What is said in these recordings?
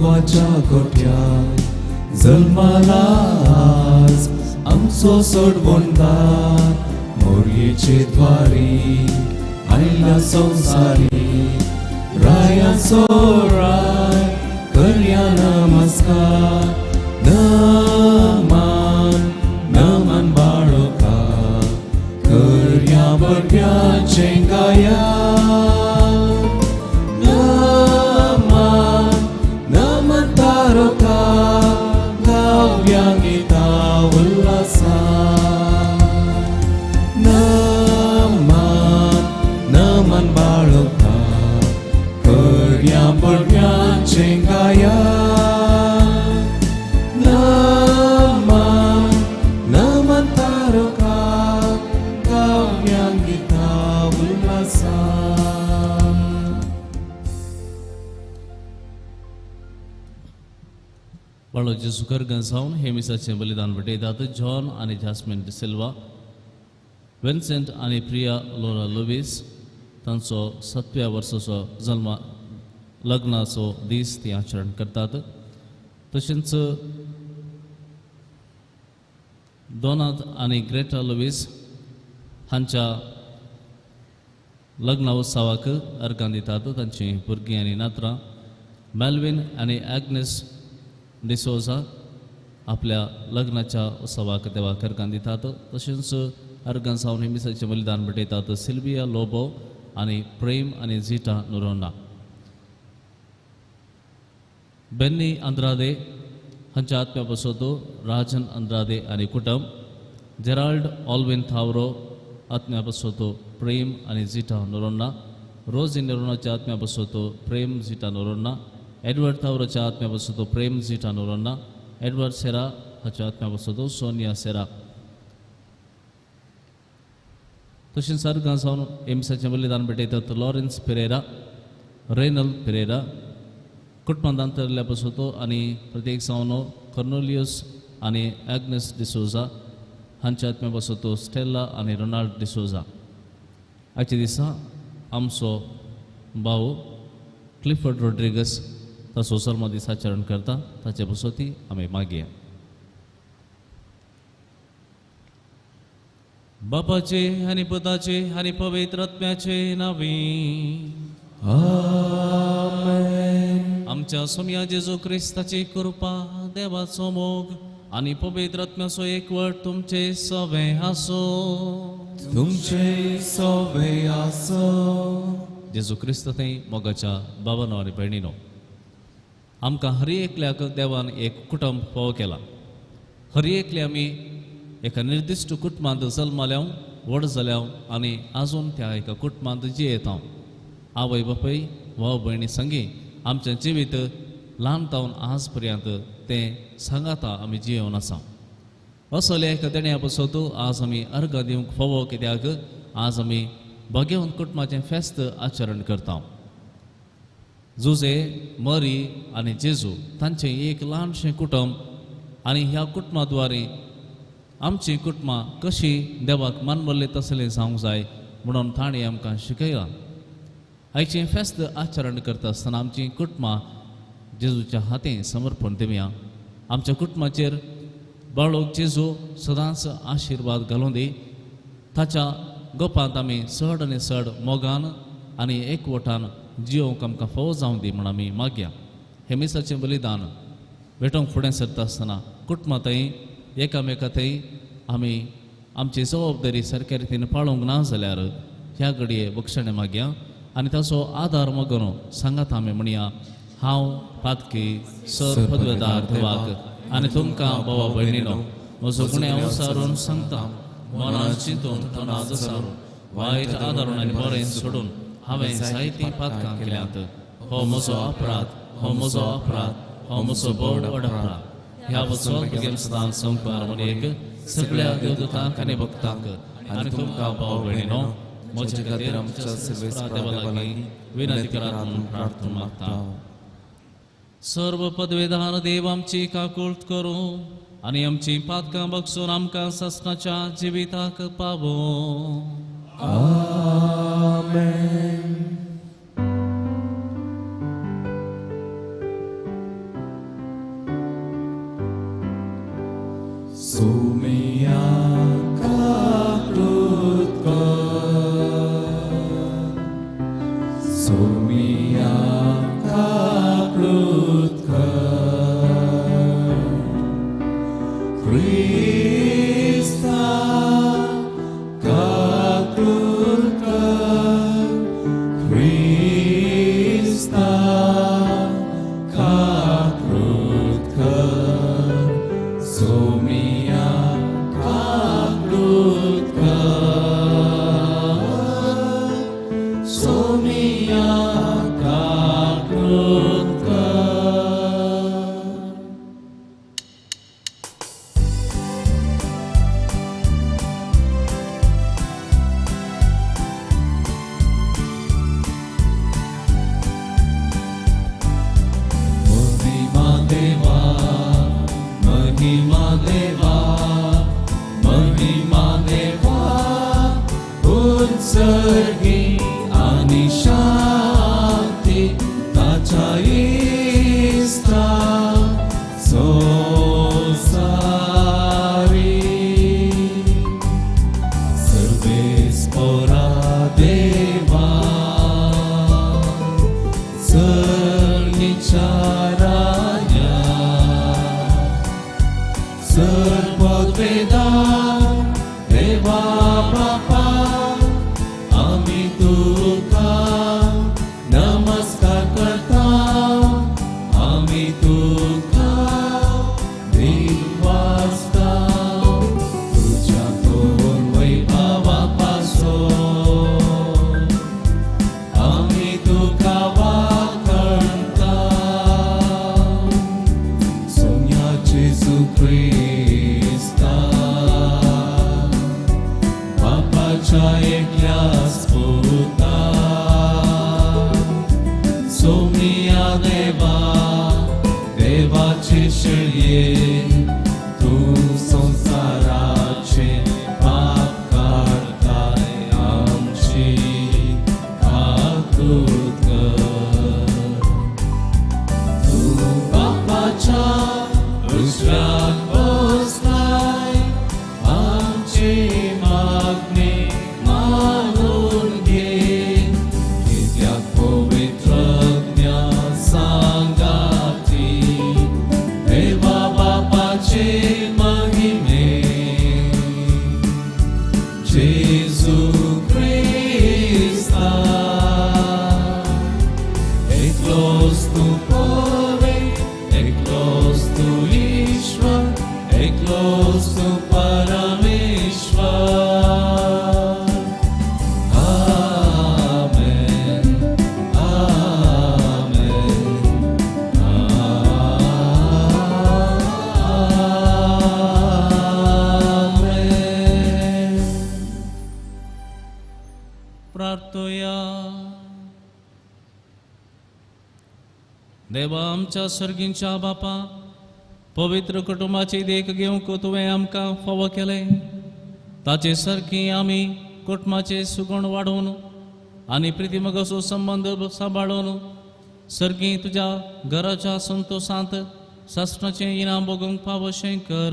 गोरवाच्या गोठ्यात जल्माला आज आमचो सोडवणदार मोरयेचे द्वारी आयला संवसारी रायाचो राय करया नमस्कार नमन नमन बाळोका करया बरप्याचें गाया नमन नमन तारका गावया गीता उल्हासा नमन नमन बाळोका करया बरप्याचें गाया नमन नमन तारका गावया गीता उल्हासा. बाळो जेजू करगन जावन हे मिसाचें बलिदान भेटयतात जॉन आनी जास्मिन डिसिल्वा, विन्सेंट आनी प्रिया लोरा लुवीस तांचो 7व्या वर्साचो जल्मा लग्नाचो दीस ती आचरण करतात. तशेंच दोनात आनी ग्रेटा लुवीस हांच्या लग्न उत्सवाक अर्गां दितात तांचीं भुरगीं आनी नातरां. मेल्विन आनी एग्नेस डिसोजा आपल्या लग्नाच्या उत्सवाक देवाक अर्गां दितात. तशेंच अर्गां जावन हे मिसाचें बलिदान भेटयतात सिल्विया लोबो आनी प्रेम आनी झिटा नुरोना. बेन्नी आंद्रादे हांच्या आत्म्या बसोतो राजन आंद्रादे आनी कुटुंब, जेराल्ड ऑल्विन थावरो आत्म्या बसोतो प्रेम आनी झिटा नोरोन्ना, रोजी नोरोनाच्या आत्म्या बसोतो प्रेम झिटा नोरोन्ना, एडवर्ड थावरोच्या आत्म्या बसोतो प्रेम झिटा नोरोन्ना, एडवर्ड सेरा हाच्या आत्म्या बसोतो सोनिया सेरा. तशेंच अर्गां जावन एम्साचें बलिदान भेटयतात लॉरेन्स पिरेरा, रेनल पिरेरा, कुटुंबांत अंतरल्या बसोतो आनी प्रत्येक जावन कर्नोलियस आनी एग्नेस डिसोजा हांच्या आत्म्या बसोतो स्टेला आनी रोनाल्ड डिसोजा. आयच्या दिसा आमचो भाव क्लिफर्ड रोड्रिगस ताचो जल्म दीस आचरण करता, ताचे बसोती आमी मागया. बापाचे आनी पुताचे आनी पवित्र आत्म्याचे नांवी आमेन. आमच्या सोम्या जेजू क्रिस्ताची कृपा, देवाचो मोग आनी पवित्र आत्म्याचो एकवट तुमचे सवे आसो. तुमचे सवे आसो. जेजू क्रिस्त थंय मोगाच्या बाबानो आनी भयणीनो, आमकां हर एकल्याक देवान एक कुटुंब फावो केला. हर एकले आमी एका निर्दिश्ट कुटुंबांत जल्माल्या, व्हड जाल्या आनी आजून त्या एका कुटुंबांत जियेता. आवय बापूय भाव भयणी संगी आमचें जिवीत ल्हान तावन आज पर्यंत तें सांगाता आमी जियेवन आसा. असल्या एका देण्या पासत आज आमी अर्गां दिवंक फावो, कित्याक आज आमी भाग्यवंत कुटुंबाचें फेस्त आचरण करता. जुजे, मरी आनी जेजू तांचें एक ल्हानशें कुटुंब आनी ह्या कुटुंबा द्वारे आमचीं कुटुंबां कशीं देवाक मानवल्ले तसलें जावंक जाय म्हणून ताणें आमकां शिकयलां. आयचें फेस्त आचरण करता आसतना आमचीं कुटुंबां जेजूच्या हातीं समर्पण दिवया. आमच्या कुटुंबाचेर बाळोक जेजू सदांच आशिर्वाद घालूं दी. ताच्या गोपांत आमी चड आनी चड मोगान आनी एकवटान जियोवंक आमकां फावो जावं दी म्हूण आमी मागया. हें मिसाचें बलिदान भेटोवंक फुडें सरता आसतना कुटुंबां थंय एकामेका थंय आमी आमची जबाबदारी सारक्या रितीन पाळूंक ना जाल्यार ह्या घडये बक्षणें मागया आनी ताचो आदार मागून सांगात आमी म्हणया, हांव पातकी सर पदवेदार देवाक आनी तुमकां भावा भयणीनो म्हजो गुण्यांव सारून सांगता, मनान चिंतून तोंडान सारून वायट आदारून आनी बरें सोडून हांवें जायतीं पातकां केल्यांत. हो म्हजो अपराध, हो म्हजो अपराध, हो म्हजो व्हड अपराध. ह्या वचोन भुरग्यां सदां संपार म्हणून सगळ्या देवदूतांक आनी भक्तांक आनी तुमकां भाव भयणीनो म्हजे खातीर आमच्या सर्वेस्परा देवा लागीं विनंती करात म्हणून प्रार्थना मागता. सर्व पदवेदार देव आमची काकूळट करूं आनी आमची पातकां बक्षून आमकां सासणाच्या जिविताक पावों. आमेन. सोमिया काकृत कर, सोमिया काकृत कर, क्रिस्ता काकृत कर, क्रिस्ता काकृत कर, सोमिया काकृत कर, सोमिया काकृत कर। महिमा देवा, महिमा देवा, महिमा देवा, उत्सर्गी आणि शांती ताच्या इस्ता संसारी. सर्वेस्पोरा देवा, सर्णीच्या राया, सर्ववेदा देवा बापा, आम्ही तुका नमस्कार करता, आम्ही तुका दिनवासता, तुझ्या थोर वैभवापासून आम्ही तुका वाखणता. सोम्या जेजू क्रिस्ता, बापाच्या एकल्याच पुता, सोमिया देवा, देवाचे शेळये, तूं संवसाराचे पाप काडताय, आमची काकूत कर. तूं बापाच्या उजव्याक बसलाय, आमची मागणी मानून घे, कित्याक पवित्र ज्ञान सांगाती देवा बापाचे महिमे, जेजू क्रिस्ता, एकलोच तूं पवित्र, एकलोच तूं ईश्वर, एकलोच तूं परमेश्वर. आमेन, आमेन, आमेन. प्रार्थोया. देवा आमच्या सर्गींच्या बापा, पवित्र कुटुंबाची देख घेवंक तुवें आमकां फावो केलें, ताचे सारकी आमी कुटुंबाचे सुगण वाडोवन आनी प्रितीमगाचो संबंद सांबाळून सर्गी तुज्या घराच्या संतोशांत सासणाचें इनाम भोगूंक फावोशें कर.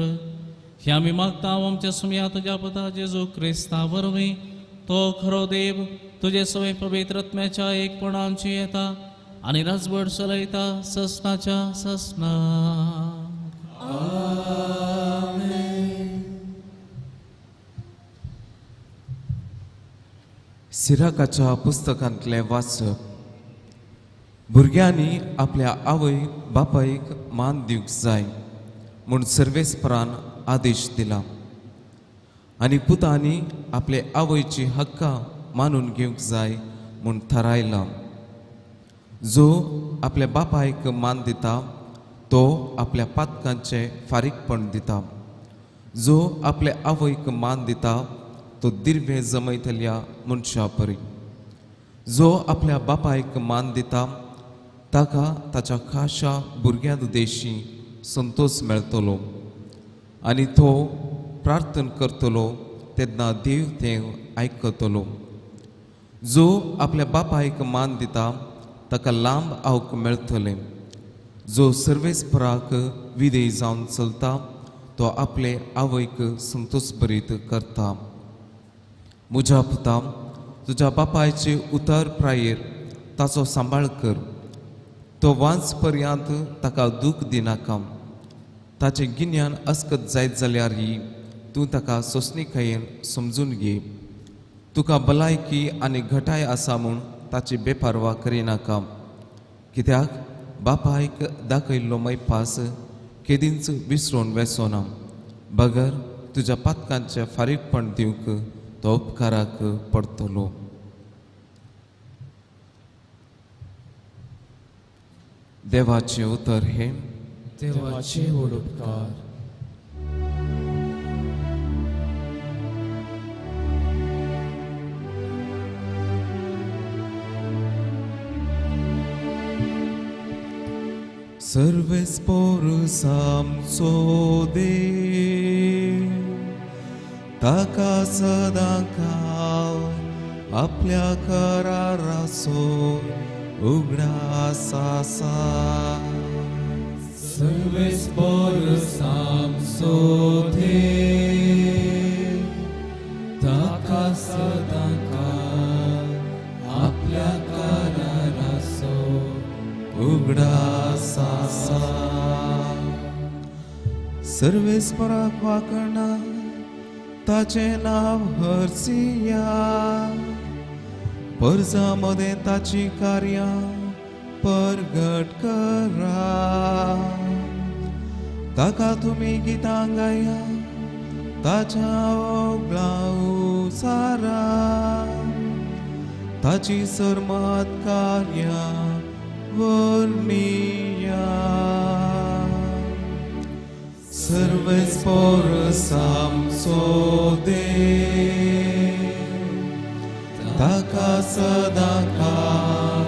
हें आमी मागता आमच्या सुमया तुज्या पुता जेजू क्रिस्ता वरवीं, तो खरो देव तुजे सवय पवित्र आत्म्याच्या एकपणांची येता आनी राजवट चलयता ससनाच्या ससना. सिराकाच्या पुस्तकांतलें वाचप. भुरग्यांनी आपल्या आवय बापायक मान दिवंक जाय म्हूण सर्वेस्परान आदेश दिला, आनी पुतांनी आपले आवयची हक्कां मानून घेवंक जाय म्हूण थारायलां. जो आपल्या बापायक मान दिता तो आपल्या पातकांचें फारीकपण दिता. जो आपल्या आवयक मान दिता तो दिर्वे जमयतल्या मनशा परी. जो आपल्या बापायक मान दिता ताका ताच्या खाशा भुरग्यां उद्देशी संतोष मेळटलो, आनी तो प्रार्थना करतलो तेन्ना देव तें आयकतलो. जो आपल्या बापायक मान दिता ताका लांब आवक मेळटलें. जो सर्वेस्पराक विधेय जावन चलता तो आपले आवयक संतोष भरीत करता. म्हज्या पुता, तुज्या बापायचे उतर प्रायेर ताचो सांबाळ कर. तो वांच पर्यंत ताका दूख दिनाका. ताचें गिन्यान अस्कत जायत जाल्यार तूं ताका सोंसणीकायेन समजून घे. तुका भलायकी आनी घटाय आसा म्हूण ताची बेपारवा करिनाका, कित्याक बापायक दाखयल्लो मैपास केदींच विसरून वेसोना, बगर तुज्या पातकांचें फारीकपण दिवंक तो उपकाराक पडटलो. देवाचें उतर हें. देवाचे व्हड उपकार. सर्वेस्पोर आमचो देव, ताका सदां काळ आपल्या कराराचो उगडास आसा. सर्वेस्पोर आमचो देव, ताका सदां काळ आपल्या कराराचो उगडास आसा. सर्वेस्पराक वाकणा ताचें नांव हरसिया, परजा मदें ताची कार्यां परगट करा. ताका तुमी गितां गाया, ताच्या ओगळां ताची सर्मात कार्यां वर्णिया. सर्वेस्पोर आमचो देव, ताका सदां काळ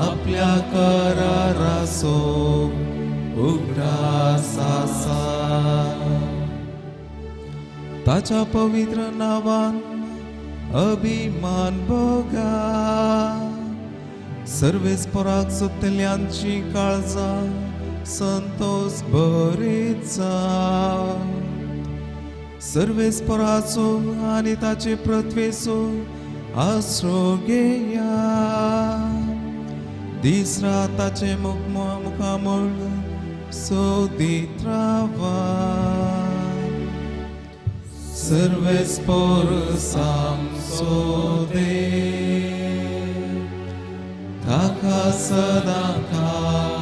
आपल्या कराराचो उगडास आसा. ताच्या पवित्र नांवान अभिमान भोगा, सर्वेस्पराक सोदतल्यांची काळजां संतोष भरीत जावं. सर्वेस्पराचो आनी ताचे पृथ्वेचो आसरो घेया, दीस रात ताचें मुखामळ सोदीत रावा. सर्वेस्पोर आमचो देव, ताका सदां काळ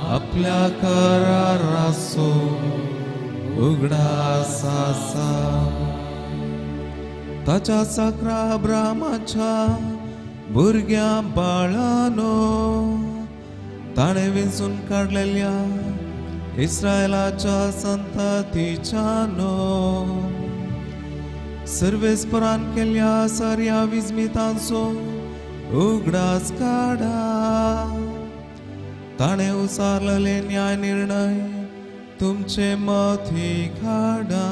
आपल्या कराराचो उगडास आसा. ताच्या साकरा अब्रामाच्या भुरग्यां बाळानो, ताणें वेंचून काडलेल्या इस्रायलाच्या संततीच्यानो, सर्वेस्परान केल्ल्या साऱ्या विस्मितांचो उगडास काडा. ताणें उसारलेले न्याय निर्णय तुमचे मती काडा.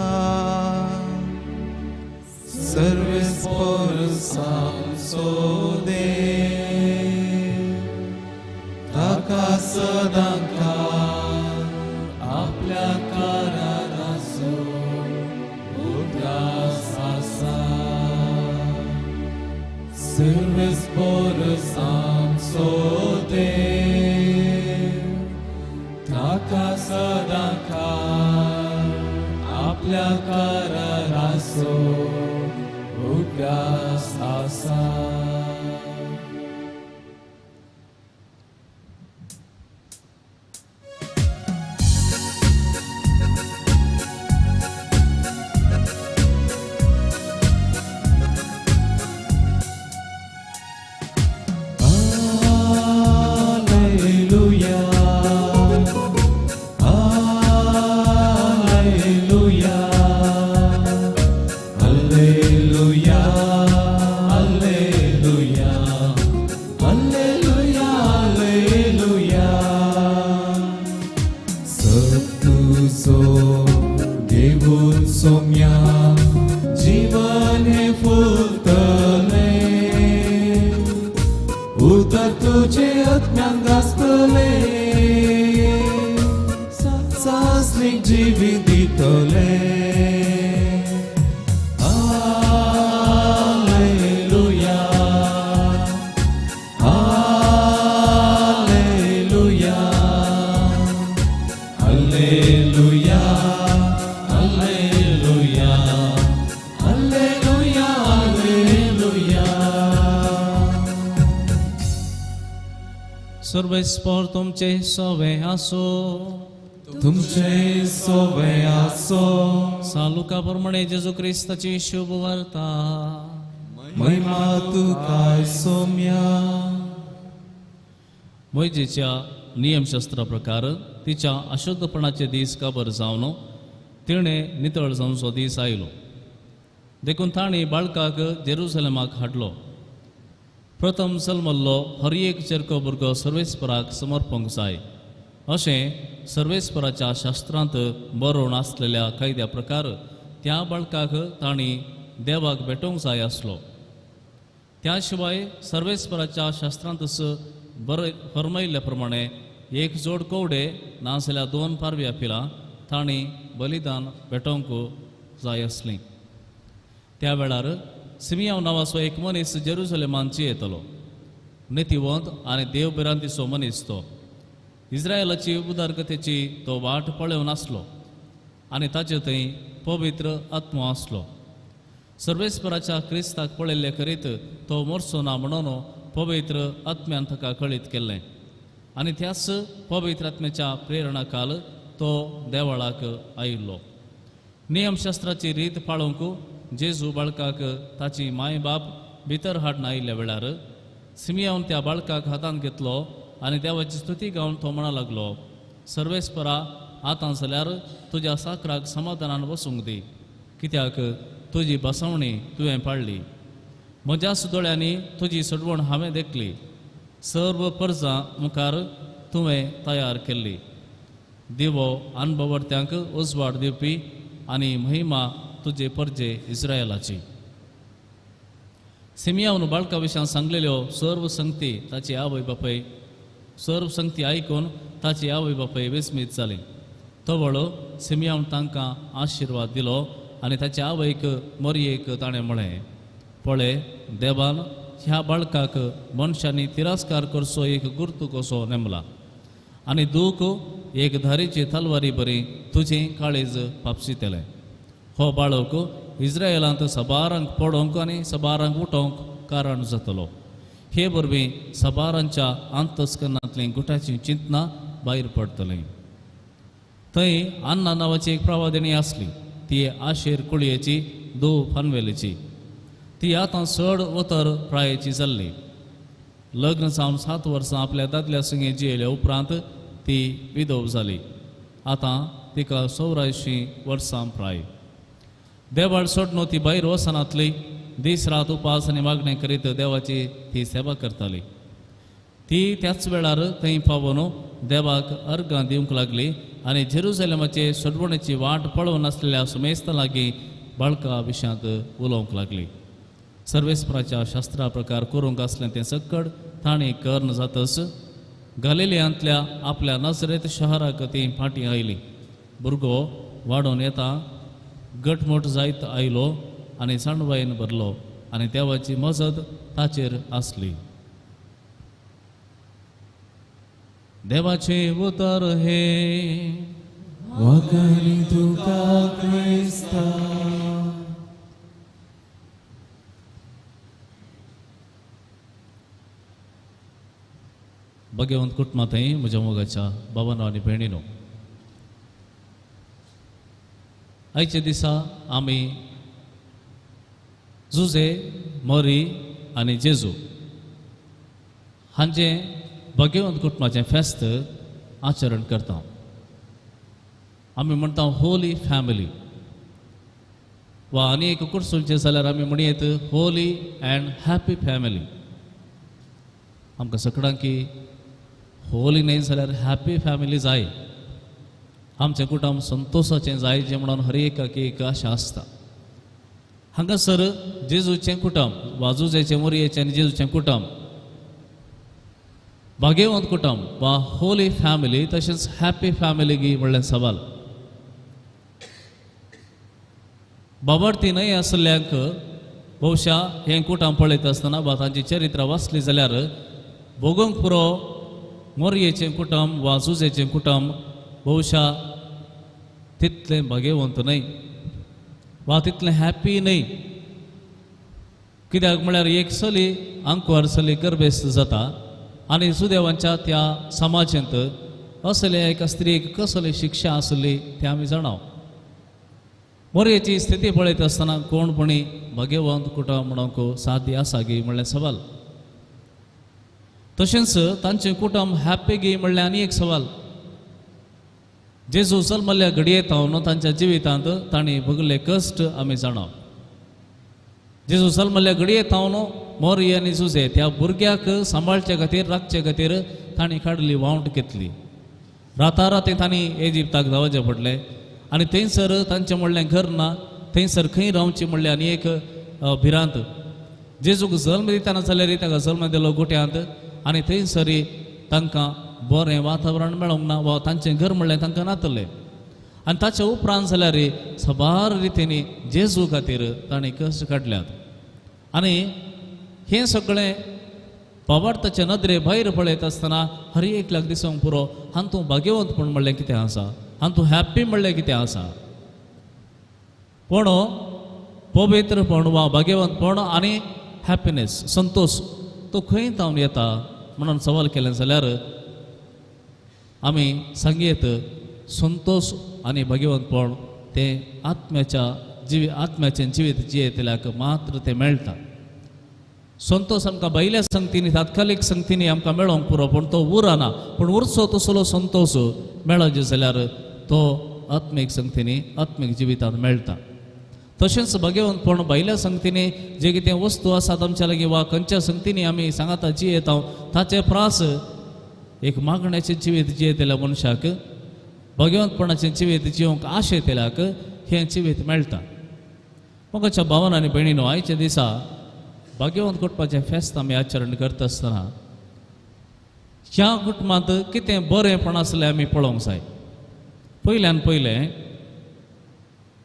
सर्वेस्पोर आमचो देव, ताका सदां काळ आपल्या कराराचो उगडास आसा. सर्वेस्पोर आमचो देव, ताका सदां काळ आपल्या कराराचो उगडास आसा. Alleluia, Alleluia, Alleluia, Alleluia, Alleluia, Alleluia. सत्तुजो घेवन सोम्या जीवन हें फुलतलें, उतर तुजे आत्म्यान गाजतलें, सासणीक जिवीत. केले। Hallelujah, hallelujah, hallelujah, hallelujah, hallelujah, hallelujah. सर्वेस्पर तुमचे सवे आसो। तुमचे सोवे आसो। सालुका प्रमाणे जेजू क्रिस्ताची शुभ वार्ता। महिमा तुका सोम्या। मोयजेच्या नियमशास्त्रा प्रकार तिच्या अशुद्धपणाचे दीस काबर जावन तिणें नितळ जावचो दीस आयलो। देखून तांणी बाळकाक जेरुसलेमाक हाडलो। प्रथम जल्मल्लो हर एक चेरको भुरगो सर्वेस्पराक समर्पूंक जाय अशें सर्वेस्पराच्या शास्त्रांत बरोवन आसलेल्या कायद्या प्रकार त्या बाळकाक तांणी देवाक भेटोवंक जाय आसलो। त्या शिवाय सर्वेस्पराच्या शास्त्रांतच बरय फरमयिल्ल्या प्रमाणे एक जोड कोवडे नाजाल्यार 2 पारव्या पिलां तांणी बलिदान भेटोवंक जाय आसलीं। त्या वेळार सिमियांव नांवाचो एक मनीस जेरुसलेमांत येतलो। नितीवंत आनी देवभिरांतीचो मनीस तो। इस्रायलाची उदारगतेची तो वाट पळोवन आसलो आनी ताचे थंय पवित्र आत्मो आसलो। सर्वेस्पराच्या क्रिस्ताक पळयल्ले करीत तो मोरचो ना म्हणून पवित्र आत्म्यान ताका कळीत केल्लें आनी त्याच पवित्र आत्म्याच्या प्रेरणा काल तो देवळाक आयिल्लो। नियमशास्त्राची रीत पाळोवंक जेजू बाळकाक ताची माय बाप भितर हाडून आयिल्ल्या वेळार सिमियावन त्या बाळकाक हातांत घेतलो आनी देवाची स्तुती गावन तो म्हणा लागलो, सर्वेस्परा आतां जाल्यार तुज्या साकराक समाधानान वसूंक दी, कित्याक तुजी बसवणी तुवें पाळ्ळी। म्हज्याच दोळ्यांनी तुजी सडवण हांवें देखली, सर्व परजां मुखार तुवें तयार केल्ली। दिवो अनभवर्त्यांक उजवाड दिवपी आनी महिमा तुजे परजे इस्रायलाची। सिमियावन बाळका विशयान सांगलेल्यो सर्व संगती ताची आवय बापय सर्व संगती आयकून ताची आवय बापय विस्मीत जाली। तवळ सिमियावन तांकां आशिर्वाद दिलो आनी ताचे आवयक मोरयेक ताणें म्हळें, पळय देवान ह्या बाळकाक मनशांनी तिरस्कार करचो एक गुर्तू कसो नेमला आनी दूख एक धारीची तलवारी बरी तुजें काळीज पापशितलें। हो बाळक इस्रायलांत सबारांक पडोवंक आनी सबारांक उठोवंक कारण जातलो। हे वरवीं सबारांच्या अंतस्करणांतलीं गुटाचीं चिंतनां भायर पडटलीं। थंय अन्ना नांवाची एक प्रवादिणी आसली। ती आशेर कुळयेची दो फानवेलीची। ती आतां चड उतर प्रायेची जाल्ली। लग्न जावन 7 वर्सां आपल्या दादल्या संगे जियेल्या उपरांत ती विधव जाली। आतां तिका 84 वर्सां प्राय। देवाळ सोडून ती भायर वचनातली। दीस रात उपास आनी मागणें करीत देवाची ती सेवा करताली। ती त्याच वेळार थंय पावून देवाक अर्गां दिवंक लागली आनी जेरुसलेमाचे सोडवणेची वाट पळोवन आसलेल्या सुमेस्ता लागीं बाळका विशयांत उलोवंक लागली। सर्वेस्पराच्या शास्त्रा प्रकार करूंक आसलें तें सक्कड तांणी कर्ण जातच गालिलियांतल्या आपल्या नजरेत शहराक ती फाटीं आयली। भुरगो वाडोवन येता गटमोट जायत आयलो आनी जाणवायेन भरलो आनी देवाची मजत ताचेर आसली। देवाचें उतर हे वखणी तुका क्रिस्ता। भगवंत कुटुंबांतय म्हज्या मोगाच्या बाबानो आनी भयणीनो, आयच्या दिसा आमी जुजे, मोरी आनी जेजू हांचें भगवंत कुटुंबाचें फेस्त आचरण करता। आमी म्हणटा होली फॅमिली वा आनी एक कुर्सुलचें जाल्यार आमी म्हणयेत होली अँड हॅपी फॅमिली। आमकां सगळ्यांकी होली न्हय जाल्यार हॅपी फॅमिली जाय। आमचें कुटुंब संतोशाचें जाय जें म्हणून हर एकाक एक आशा आसता। हांगासर जेजूचें कुटुंब वा जुजेचें मोरयेचें आनी जेजूचें कुटुंब भाग्यवंत कुटुंब वा होली फॅमिली तशेंच हॅपी फॅमिली गी म्हणलें सवाल। बाबार्थी न्हय आसल्ल्यांक बहुशा हें कुटां पळयता आसतना वा तांची चरित्रां वाचली जाल्यार भोगोंक पुरो मोरयेचें कुटुंब वा जुजेचें कुटुंब बहुशा तितलें भाग्यवंत न्हय वा तितलें हॅप्पी न्हय. कित्याक म्हळ्यार एक चली आंकवार चली गर्भेस्त जाता आनी सुदेवांच्या त्या समाजांत असले एका स्त्रीक कसली शिक्षा आसली तें आमी जाणाव. मोरयेची स्थिती पळयता आसतना कोणपणी भाग्यवंत कुटुंब म्हणूंक साध्य आसा गी म्हणलें सवाल. तशेंच तांचें कुटुंब हॅप्पी गी म्हणलें आनी एक सवाल. जेजू जल्मल्ल्या घडये तावन तांच्या जिवितांत तांणी भोगले कश्ट आमी जाणाव. जेजू जल्मल्ल्या घडये तावन मोरी आनी जुजे त्या भुरग्याक सांबाळचे खातीर राखचे खातीर तांणी काडली वावंट घेतली. राताराती तांणी इजिप्ताक धांवचें पडलें आनी थंयसर तांचें म्हणलें घर ना, थंयसर खंय रावचें म्हणलें आनी एक भिरांत. जेजूक जल्म दितना जाल्यार ताका जल्म दिलो गोट्यांत आनी थंयसर तांकां बरें वातावरण मेळोंक ना वा तांचें घर म्हणलें तांकां नातलें. आनी ताच्या उपरांत जाल्यार साबार रितींनी जेजू खातीर तांणी कश्ट काडल्यात. आनी हें सगळें बाबार्थाचे नदरे भायर पळयत आसतना हर एकल्याक दिसूंक पुरो हातूंत भाग्यवंतपण म्हणलें कितें आसा, हातूंत हॅप्पी म्हणलें कितें आसा. पूण पवित्रपण वा भाग्यवंतपण आनी हॅप्पीनेस संतोश तो खंय तावन येता म्हणून सवाल केलें जाल्यार आमी सांगयेत संतोश आनी भाग्यवंतपण तें आत्म्याच्या जिवी आत्म्याचें जिवीत जियेतल्याक मात्र तें मेळटा. संतोश आमकां भायल्या संगतींनी तात्कालीक संगतींनी आमकां मेळोंक पुरो पूण तो उरना. पूण उरचो तसलो संतोश मेळो जाल्यार तो आत्मीक संगतींनी आत्मीक जिवितांत मेळटा. तशेंच भाग्यवंतपण भायल्या संगतींनी जे कितें वस्तू आसात आमच्या लागीं वा खंयच्या संगतींनी आमी सांगाता जियेता ताचे प्रास एक मागण्याचें जिवीत जियेतल्या मनशाक भाग्यवंतपणाचें जिवीत जिवंक आशेतल्याक हें जिवीत मेळटा. मोगाच्या भावान आनी भयणीनो, आयच्या दिसा भाग्यवंत कुटुंबाचें फेस्त आमी आचरण करता आसतना ह्या कुटुंबांत कितें बरेंपण आसलें आमी पळोवंक जाय. पयल्यान पयलें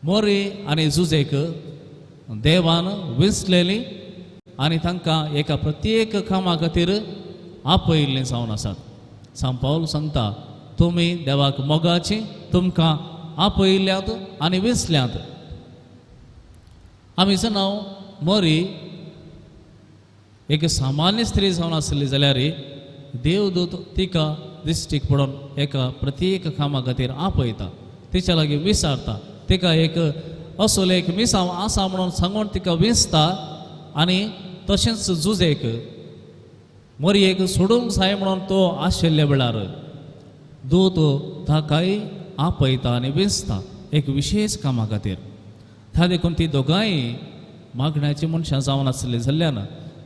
मोरी आनी जुजेक देवान विंचलेली आनी तांकां एका प्रत्येक कामा खातीर आपयिल्लीं जावन आसात. सांत पावल सांगता तुमी देवाक मोगाची तुमकां आपयिल्ल्यात आनी विंचल्यात. आमी जाणाव मोरी एक सामान्य स्त्री जावन आसली जाल्यार देवदूत तिका दिश्टीक पडून एका प्रत्येक कामा खातीर आपयता, तिच्या लागीं विचारता, तिका एक असलो एक मिसांव आसा म्हणून सांगून तिका विंचता. आनी तशेंच जुजेक मोरयेक सोडूंक जाय म्हणून तो आशिल्ल्या वेळार दूत ताकाय आपयता आनी विंचता एक विशेश कामा खातीर. त्या देखून ती दोगांय मागण्याची मनशां जावन आसली जाल्ल्यान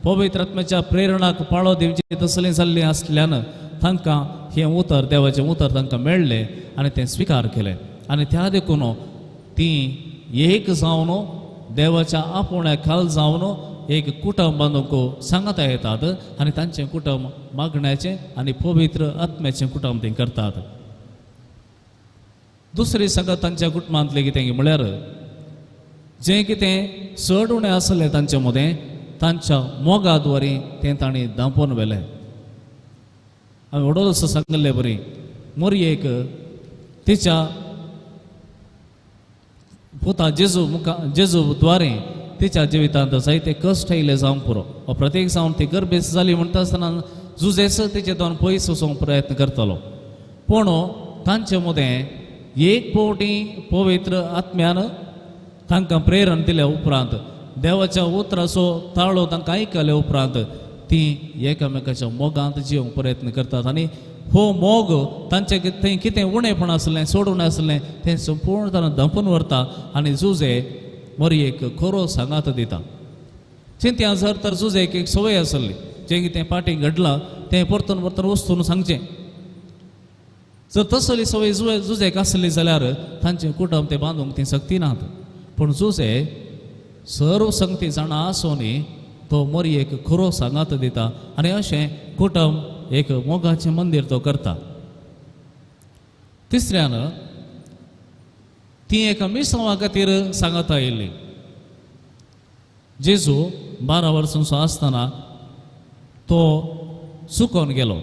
पवित्र आत्म्याच्या प्रेरणाक पाळो दिवचे तसलें जाल्लें आसल्यान तांकां हें उतर देवाचें उतर तांकां मेळ्ळें आनी तें स्विकार केलें. आनी त्या देखून ती एक जावन देवाच्या आपोवण्या खाल जावन एक कुटुंब बांदूंक सांगाता येतात आनी तांचें कुटुंब मागण्याचें आनी पवित्र आत्म्याचें कुटुंब तें करतात. दुसरी सांगत तांच्या कुटुंबांतलें कितें म्हळ्यार जें कितें चड उणें आसलें तांचे मदें तांच्या मोगा द्वारे तें तांणी दांपोवन व्हेलें. हांवें व्हडलो असो सांगिल्ले बरी मोरयेक तिच्या पुता जेजू मुखा जेजू द्वारे तिच्या जिवितांत जायते कश्ट आयले जावंक पुरो वा प्रत्येक जावन ती गर्भेस्त जाली म्हणटा आसतना जुजेस तिचे दोन पयस वचूंक प्रयत्न करतलो. पूण तांचे मदें एक फावटी पवित्र आत्म्यान तांकां प्रेरण दिल्या उपरांत देवाच्या उतराचो ताळो तांकां आयकल्या उपरांत ती एकामेकाच्या मोगांत जिवंक प्रयत्न करतात. आनी हो मोग तांचे थंय कितें उणेपण आसलें सोडून आसलें तें संपूर्ण ताणें धांपून व्हरता आनी जुजे मोरयेक खरो सांगात दिता. चिंत्या जर तर जुजेक एक संवय आसली जें कितें फाटीं घडलां तें परतून परतून वस्तून सांगचें. जर तसली संवय जुजेक आसली जाल्यार तांचें कुटुंब तें बांदूंक तीं सक्ती नात. पूण जुजे सर्व संगती जाणा आसूनय तो मोरयेक खरो सांगात दिता आनी अशें कुटुंब एक मोगाचें मंदीर तो करता. तिसऱ्यान ती एका मिसांवा खातीर सांगाता आयिल्ली. जेजू 12 वर्सांचो आसतना तो चुकोन गेलो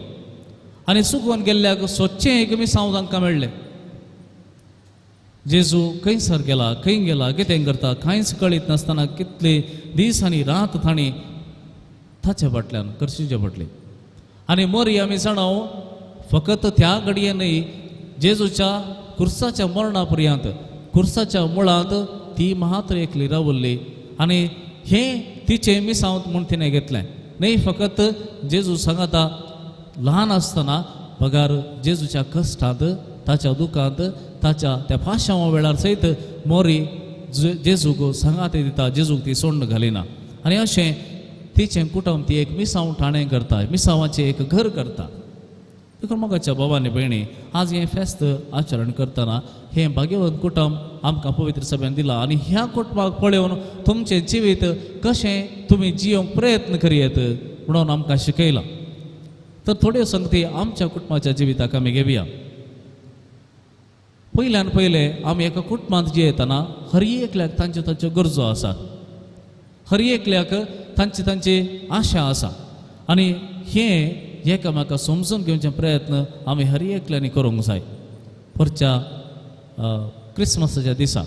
आनी चुकोन गेल्ल्याक सोदचें एक मिसांव तांकां मेळ्ळें. जेजू खंयसर गेला, खंय गेला, कितें करता कांयच कळीत नासतना कितले दीस आनी रात तांणी ताच्या फाटल्यान कर्शीच्या फाटली. आनी मोरी आमी जाणाव फकत त्या घडये न्हय, जेजूच्या कुर्साच्या मरणा पर्यंत कुर्साच्या मुळांत ती मात्र एकली रावल्ली आनी हें तिचें मिसांव म्हूण तिणें घेतलें. न्हय फकत जेजू सांगाता ल्हान आसतना बगार जेजूच्या कश्टांत, ताच्या दुखांत, ताच्या त्या पाशांवा वेळार सयत मोरी जेजूक सांगात दिता, जेजूक ती सोडून घालिना. आनी अशें तिचें कुटुंब ती एक मिसांव ठाणें करता, मिसांवाचें एक घर करता. देखून मोगाच्या बाबा आनी भयणी, आज हें फेस्त आचरण करतना हें भाग्यवंत कुटुंब आमकां पवित्र सभेन दिलां आनी ह्या कुटुंबाक पळोवन तुमचें जिवीत कशें तुमी जियोंक प्रयत्न करयेत म्हणून आमकां शिकयलां. तर थोड्यो संगती आमच्या कुटुंबाच्या जिविताक आमी घेवया. पयल्यान पयलें आमी एका कुटुंबांत जियेतना हर एकल्याक तांच्यो तांच्यो गरजो आसात, हर एकल्याक तांची तांची आशा आसा आनी हें एकामेका समजून घेवचे प्रयत्न आमी हर एकल्यांनी करूंक जाय. परच्या क्रिसमसाच्या दिसा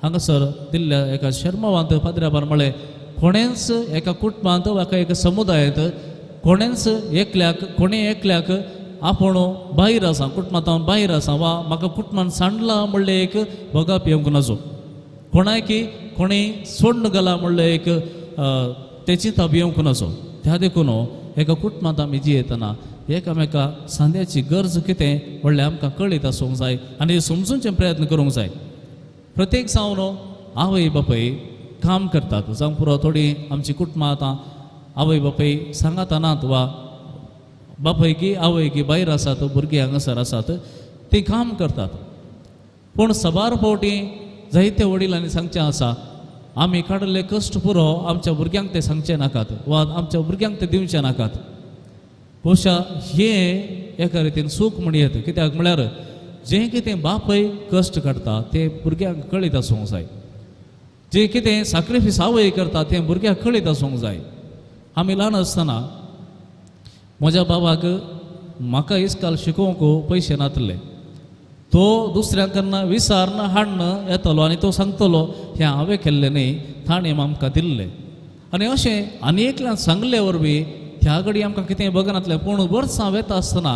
हांगासर दिल्ल्या एका शर्मावांत पाद्र्याबान म्हळें, कोणेंच एका कुटुंबांत वा एका समुदायांत कोणेंच एकल्याक कोणें एकल्याक आपूण भायर आसा, कुटुंबांत भायर आसा वा म्हाका कुटुंबान सांडला म्हणलें एक भोगाप येवंक नजो, कोणायकी कोणें सोडून गेला म्हणलें एक तें चिंतप येवंक नजो. त्या देखून एका कुटुंबांत आमी जियेतना एकामेका सांद्याची गरज कितें म्हणल्यार आमकां कळीत आसूंक जाय आनी समजूनचे प्रयत्न करूंक जाय. प्रत्येक जावन आवय बापूय काम करतात, जावं पुरो थोडीं आमची कुटुंबां आतां आवय बापूय सांगाता नात वा बापूय की आवय की भायर आसात, भुरगीं हांगासर आसात, तीं काम करतात. पूण साबार फावटी जायते वडिलांनी सांगचें आसा, आमी काडिल्ले कश्ट पुरो आमच्या भुरग्यांक ते सांगचे नाकात वा आमच्या भुरग्यांक ते दिवचे नाकात. बहुशा हें एका रितीन सूख म्हण येता, कित्याक म्हळ्यार जें कितें बापूय कश्ट काडटा तें भुरग्यांक कळीत आसूंक जाय, जें कितें साक्रिफीस आवय करता तें भुरग्यांक कळीत आसूंक जाय. आमी ल्हान आसतना म्हज्या बाबाक म्हाका इस्काल शिकोवंक पयशे नातले, तो दुसऱ्या कडन विसारन हाडन येतलो आनी तो सांगतलो हें हांवें केल्लें न्ही, ताणें आमकां दिल्लें. आनी अशें आनी एकल्यान सांगले वरवीं त्या घडी आमकां कितें बगनातलें, पूण वर्सां वेता आसतना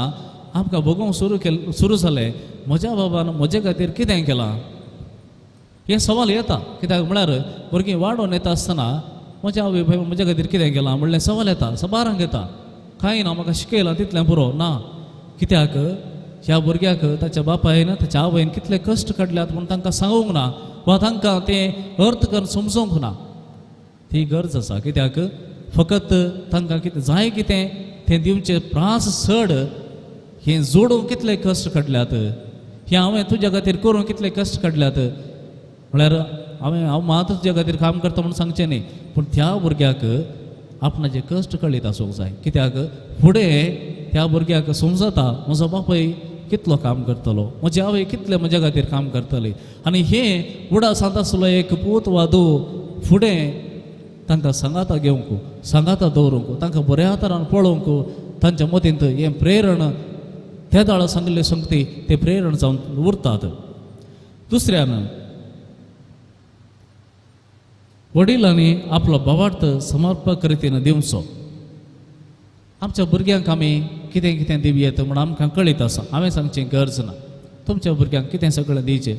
आमकां बगोवंक सुरू जालें म्हज्या बाबान म्हजे खातीर कितें केलां हें सवाल येता. कित्याक म्हळ्यार भुरगीं वाडोवन येता आसतना म्हज्या आवय बापायन म्हज्या खातीर कितें केलां म्हणलें सवाल येता, साबारांक येता. कांय ना म्हाका शिकयलां तितलें पुरो ना, कित्याक ह्या भुरग्याक ताच्या बापायन ताच्या आवयन कितले कश्ट काडल्यात म्हूण तांकां सांगूंक ना वा तांकां तें अर्थ करून समजूंक ना. ती गरज आसा, कित्याक फकत तांकां कितें जाय कितें तें दिवचें प्रास चड हें जोडूंक कितले कश्ट काडल्यात, हें हांवें तुज्या खातीर करूंक कितले कश्ट काडल्यात म्हळ्यार हांव मात तुज्या खातीर काम करता म्हूण सांगचें न्ही, पूण त्या भुरग्याक आपणाचे कश्ट कळीत आसूंक जाय. कित्याक फुडें त्या भुरग्याक समजता म्हजो बापूय कितलो काम करतलो, म्हजी आवय कितले म्हज्या खातीर काम करतली. आनी हें उडासांत आसलो एक पूत वा धूव फुडें तांकां सांगाता घेवंक, सांगाता दवरूंक, तांकां बऱ्या तरान पळोवंक तांच्या मतींत हें प्रेरण त्या दाळा सांगिल्ले संगती ते प्रेरण जावन उरतात. दुसऱ्यान वडिलांनी आपलो भावार्थ समर्पक रितीन दिवचो. आमच्या भुरग्यांक आमी कितें कितें दिवयेत म्हूण आमकां कळीत आसा, हांवें सांगचें गरज ना. तुमच्या भुरग्यांक कितें सगळें दिवचें,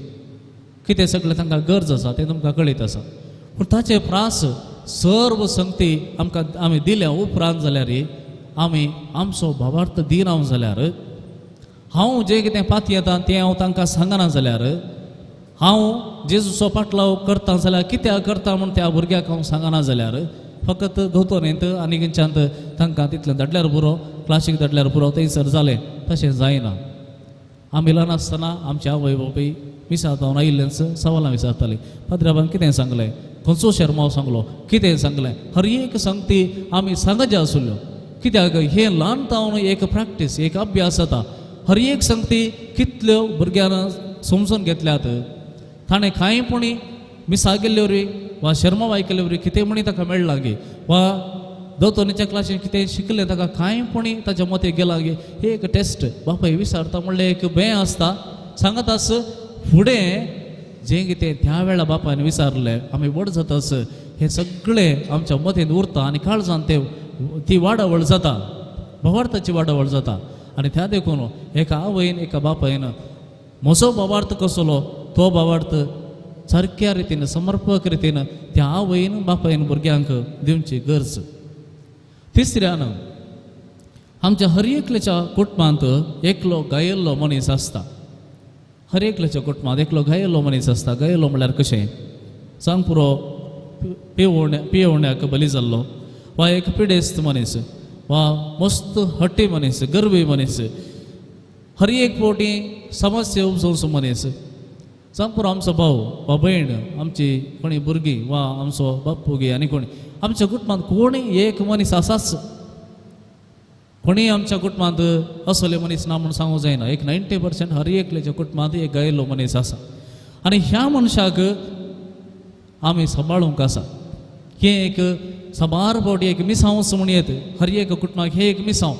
कितें सगळें तांकां गरज आसा तें तुमकां कळीत आसा, पूण ताचे प्रास सर्व संगती आमकां आमी दिल्या उपरांत जाल्यार आमी आमचो भावार्थ दिना जाल्यार, हांव जें कितें पातयेता तें हांव तांकां सांगना जाल्यार, हांव जेजूचो पाटलाव करता जाल्यार कित्याक करता म्हूण त्या भुरग्याक हांव सांगना जाल्यार, फकत दोतोर आनी खंयच्यान तांकां तितलें धाडल्यार पुरो, क्लासीक धाडल्यार पुरो, थंयसर जालें, तशें जायना. आमी ल्हान आसतना आमचे आवय बापूय मिसाक जावन आयिल्लेंच सवालां विचारतालीं, पाद्राबान कितें सांगलें, खंयचो शेरमांव सांगलो, कितें सांगलें, हर एक संगती आमी सांगचे आसल्यो. कित्याक हें ल्हान जावन एक प्रॅक्टीस, एक अभ्यास जाता. हर एक संगती कितल्यो भुरग्यान समजून घेतल्यात, ताणें कांय पुणी मिसाक गेल्ले वरवीं वा शर्मा आयकले वरी कितें म्हणी ताका मेळ्ळां गे वा दोतोनीच्या क्लासीन कितें शिकलें ताका कांय पुणी ताच्या मते गेलां गे हे एक टेस्ट बापाय विचारता म्हणल्यार एक भंय आसता सांगत आस फुडें जें कितें त्या वेळा बापायन विचारलें आमी व्हड जातास हें सगळें आमच्या मतेन उरता आनी काळजान तें ती वाडावळ जाता भावार्थाची वाडावळ जाता. आनी त्या देखून एका आवयन एका बापायन म्हजो भावार्थ कसलो तो भावार्थ सारक्या रितीन समर्पक रितीन त्या आवयन बापायन भुरग्यांक दिवची गरज. तिसऱ्यान आमच्या हर एकल्याच्या कुटुंबांत एकलो गायल्लो मनीस आसता. हर एकल्याच्या कुटुंबांत एकलो गायल्लो मनीस आसता. गायल्लो म्हणल्यार कशें सांग पुरो पियोवण्याक बली जाल्लो वा एक पिडेस्त मनीस वा मस्त हट्टी मनीस गर्वी मनीस हर एक फावटी समस्या उपजोवचो मनीस सांग पुरो आमचो भाव वा भयण आमची कोणी भुरगीं वा आमचो बापूगी आनी कोणी आमच्या कुटुंबांत कोणी एक मनीस आसाच. कोणीय आमच्या कुटुंबांत असले मनीस ना म्हूण सांगूंक जायना. एक 90% हर एकल्याच्या कुटुंबांत एक गायल्लो मनीस आसा आनी ह्या मनशाक आमी सांबाळूंक आसा. हें एक साबार फावटी एक मिसांव म्हण येत हर एक कुटुंबाक हें एक मिसांव.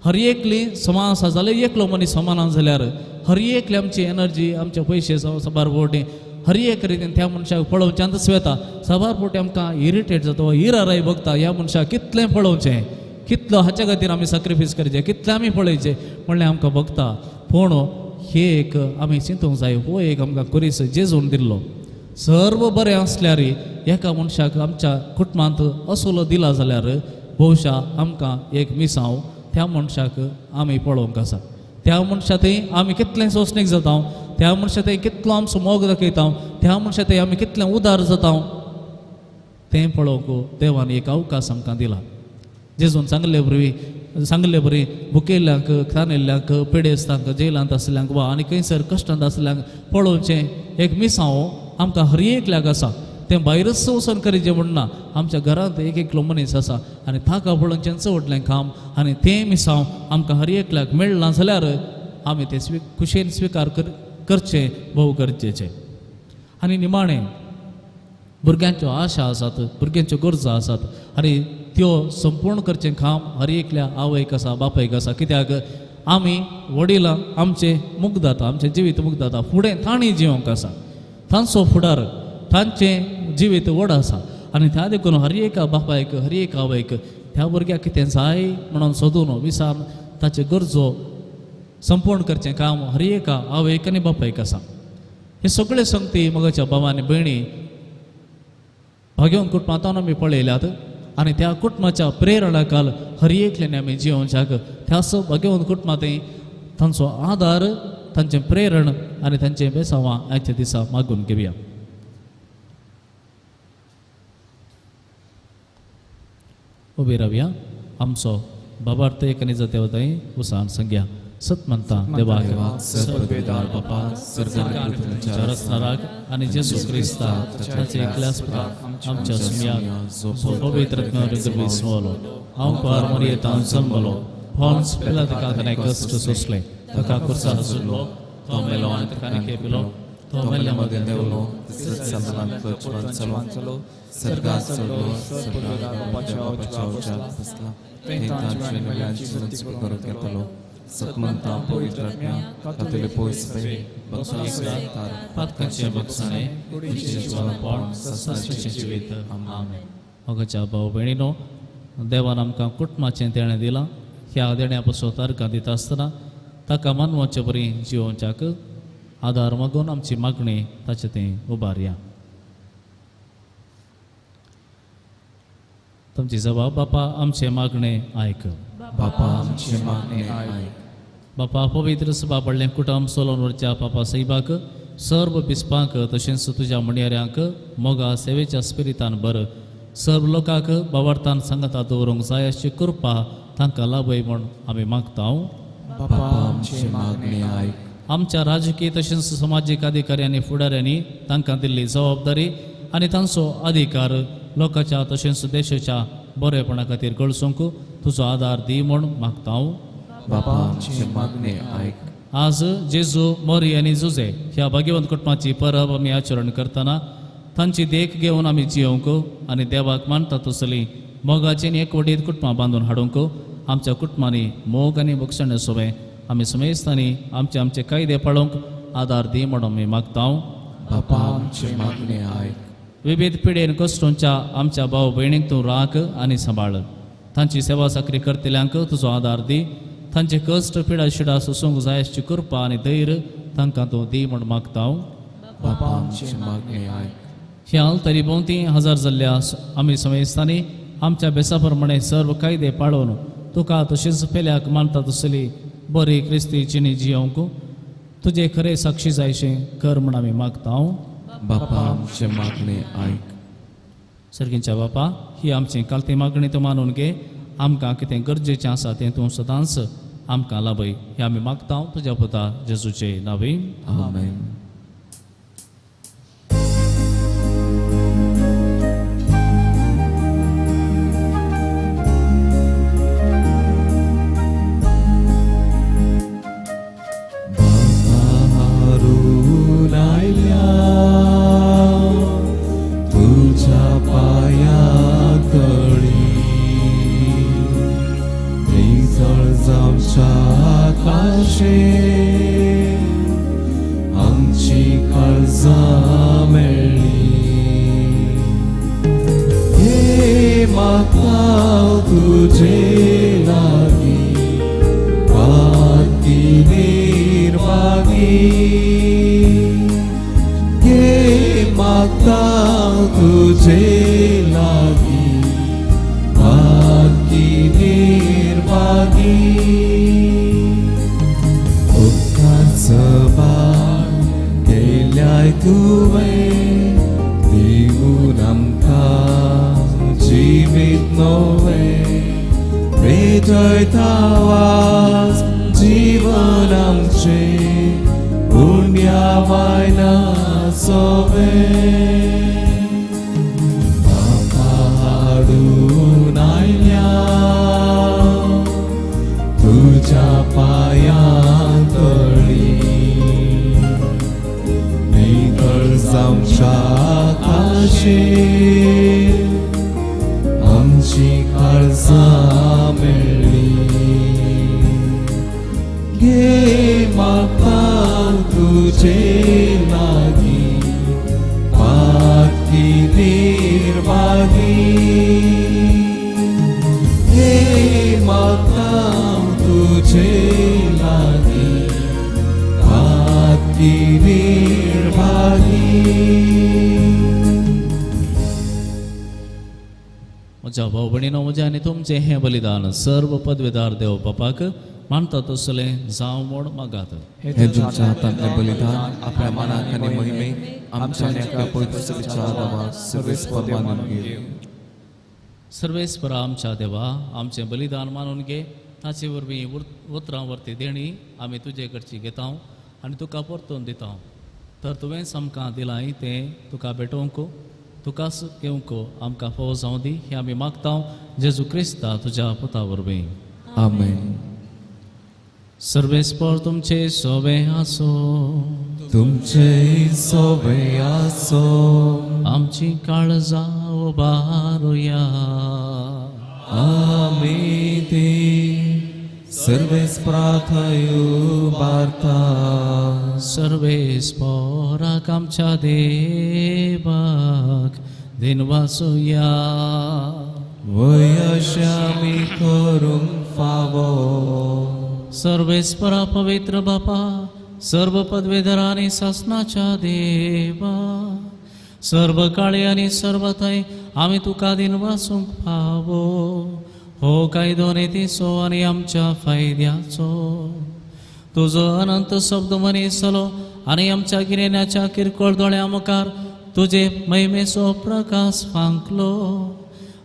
हर एकली समान आसा जाल्यार एकलो मनीस समान जाल्यार हर एकली आमची एनर्जी आमचे पयशे साबार फावटी हर एक रितीन त्या मनशाक पळोवच्यानच वता. साबार फावटी आमकां इरिटेट जाता वा इराराय बघता ह्या मनशाक कितलें पळोवचें कितलो हाच्या खातीर आमी सॅक्रिफायस करचें कितलें आमी पळयचें म्हणल्यार आमकां बघता. पूण हे एक आमी चिंतूंक जाय हो एक आमकां खुरीस जेजून दिल्लो. सर्व बरें आसल्यार एका मनशाक आमच्या कुटुंबांत असलो दिला जाल्यार बहुशा आमकां एक मिसांव त्या मनशाक आमी पळोवंक आसा. त्या मनशा थंय आमी कितलें सोंसणीक जाता त्या मनशा थंय कितलो आमचो मोग दाखयता त्या मनशा थंय आमी कितलें उदार जाता तें पळोवंक देवान एक अवकाश आमकां दिला. जेजून सांगले बरी सांगले बरी भुकेल्ल्यांक तानेल्ल्यांक पिडेस्तांक जेलांत आसल्यांक वा आनी खंयसर कश्टांत आसल्यांक पळोवचें एक मिसांव आमकां हर एकल्याक आसा. तें भायरच वचून करीचें म्हण ना आमच्या घरांत एक एकलो मनीस आसा आनी ताका पळोवचें चडलें काम आनी तें मिसांव आमकां हर एकल्याक मेळ्ळां जाल्यार आमी तें खुशयेन स्विकार करचें भोव गरजेचें. आनी निमाणें भुरग्यांच्यो आशा आसात भुरग्यांच्यो गरजो आसात आनी त्यो संपूर्ण करचें काम हर एकल्या आवयक आसा बापायक आसा. कित्याक आमी वडिलां आमचें मुग्ध जाता आमचें जिवीत मुग्ध जाता फुडें तांणी जिवंक आसा तांचो फुडार तांचें जिवीत व्हड आसा आनी त्या देखून हर एका बापायक हर एक आवयक त्या भुरग्याक कितें जाय म्हणून सोदून विचार ताच्यो गरजो संपूर्ण करचें काम हर एका आवयक आनी बापायक आसा. हे सगळे संगती मगाच्या भाव आनी भयणी भाग्यवंत कुटुंबांत आमी पळयल्यात आनी त्या कुटुंबाच्या प्रेरणा काल हर एकल्यान आमी जिवोवच्याक त्याच भाग्यवंत कुटुंबांतय तांचो आदार तांचें प्रेरण आनी तांचें बेसांवां आयच्या दिसा मागून घेवया. उबी रावया. आमचो बाबार्थ एक आनी देवताय उसान संग्या सतमंता देवाक रचणाराक आनी जेजू क्रिस्ता ताचे एकल्याच पुताक आमच्या सुमयाक पवित्र विसवलो हांव पार मरयेतान जल्मलो पोन्स पिलाताका ताणें कश्ट सोंसले ताका खुर्सार झुल्लो तो मेलो आनी ताका खेपिलो तो मेल्ल्या मदें देंवलो सतमंता पवित्र आत्म्या तातूंतले पयस पातकांचें बक्षाणें कुडीचें जिवानपण सदांचें जिवीत. आमेन. मोगाच्या भाव भयणीनो देवान आमकां कुटुंबाचें देणें दिलां. ह्या देण्या पासून तारकां दिता आसतना ताका मानवाचे बरी जिवोवच्याक आदार मागून आमची मागणी ताचे थंय उबारया. तुमची जबाब बापा आमचें मागणें आयक. बापा आमचें मागणें आयक. बापा पवित्र सभा पडलें कुटुंब सोलोन वरच्या पापा सैबाक सर्व बिस्पांक तशेंच तुज्या म्हणयाऱ्यांक मोगा सेवेच्या स्पिरितान बर सर्व लोकांक बावार्थान सांगता दवरूंक जाय अशी कृपा तांकां लाभय म्हूण आमी मागता. बापा आमचें मागणें आयक. आमच्या राजकीय तशेंच समाजीक अधिकाऱ्यांनी फुडाऱ्यांनी तांकां दिल्ली जबाबदारी आनी तांचो अधिकार लोकांच्या तशेंच देशाच्या बरेपणा खातीर गळसूंक तुजो आदार दी म्हूण मागता. बापा आमचें मागणें आयक. आज जेजू मोरी आनी जुजे ह्या भाग्यवंत कुटुंबाची परब आमी आचरण करतना तांची देख घेवन आमी जियोवंक आनी देवाक मानता तसली मोगाची आनी एकवटीत कुटुंबां बांदून हाडूंक आमच्या कुटुंबांनी मोग आनी बक्षण्य सोबे आमी समेस्तांनी आमचे आमचे कायदे पाळोवंक आदार दी म्हणून आमी मागता. बापा आमचे मागणे आयक. विविध पिडेन कश्टोंच्या आमच्या भाव भयणींक तूं राख आनी सांबाळ. तांची सेवा चाकरी करतल्यांक तुजो आदार दी. तांचे कश्ट पिडा शिडा सोसूंक जाय अशी कृपा आनी धैर्य तांकां तूं दी म्हूण मागता. बापा आमचे मागणे आयक. ह्या तरी भोंवती हजार जाल्ल्या आमी समेस्तांनी आमच्या बेसा प्रमाणे सर्व कायदे पाळोवन तुका तशेंच पेल्याक मानता तसली बरी क्रिस्ती जिणी जियोवंक तुजे खरे साक्षी जायशें कर म्हूण आमी मागता. बापा आमचे मागणे आयक. सर्गींच्या बापा, ही आमची कालती मागणी तूं मानून घे. आमकां कितें गरजेचें आसा तें तूं सदांच आमकां लाभय हें आमी मागता तुज्या पुता जेजूचे नांवी. आमेन. आमची काळजां मेळ्ळी हे माता तुजे लागीं पाती निर्मागी हे माता तुजे लागीं पाती निर्मागी केल्याय तुवें दिवन आमकां जिवीत नवें पेटयता वास जीवन आमचें उण्या वायना सोबें बापा हाडून आयल्या तुज्या पांयां तळी आमच्या काशेर आमची काळजां मेळ्ळी घे माता तुजे लागीं पाती निर्मागी घे माता तुजे लागीं पाती निर्मागी. म्हज्या भाव भयणीनो, म्हजें आनी तुमचें हें बलिदान सर्व पदवेदार देव बापाक मानता तसलें जावं म्हूण मागात. हे तुमच्या हातांतलें बलिदान आपल्या मनाक आनी महिमे आमच्या आनी आपल्या पवित्र सभेच्या नांवाक सर्वेस्पर मानून घे. सर्वेस्परा आमच्या देवा, आमचें बलिदान मानून घे. ताचे वरवीं उतरां वरती देणी आमी तुजे कडची घेता आनी तुका परतून दिता. तर तुवेंच आमकां दिलां तें तुका भेटोवंक तुकाच घेवंक आमकां फावो जावं दी हें आमी मागता जेजू क्रिस्ता तुज्या पुता वरवीं. आमेन. सर्वेस्पर तुमचे सोबे आसो. तुमचे सोबे आसो. आमची काळजां उबारुया. आमी ती सर्वेस्परा थंय उबारता. सर्वेस्पराक आमच्या देवाक दिनवासुया. वय अशें आमी करूंक फावो. सर्वेस्परा पवित्र बापा, सर्व पदवेधर आनी सासनाच्या देवा, सर्व काळी आनी सर्व थंय आमी तुका दिनवासूंक फावो. हो कायदो नितीचो आनी आमच्या फायद्याचो. तुजो अनंत शब्द मनीस जालो आनी आमच्या गिरेण्याच्या किरकोळ दोळ्या मुखार तुजे महिमेचो प्रकाश फांकलो.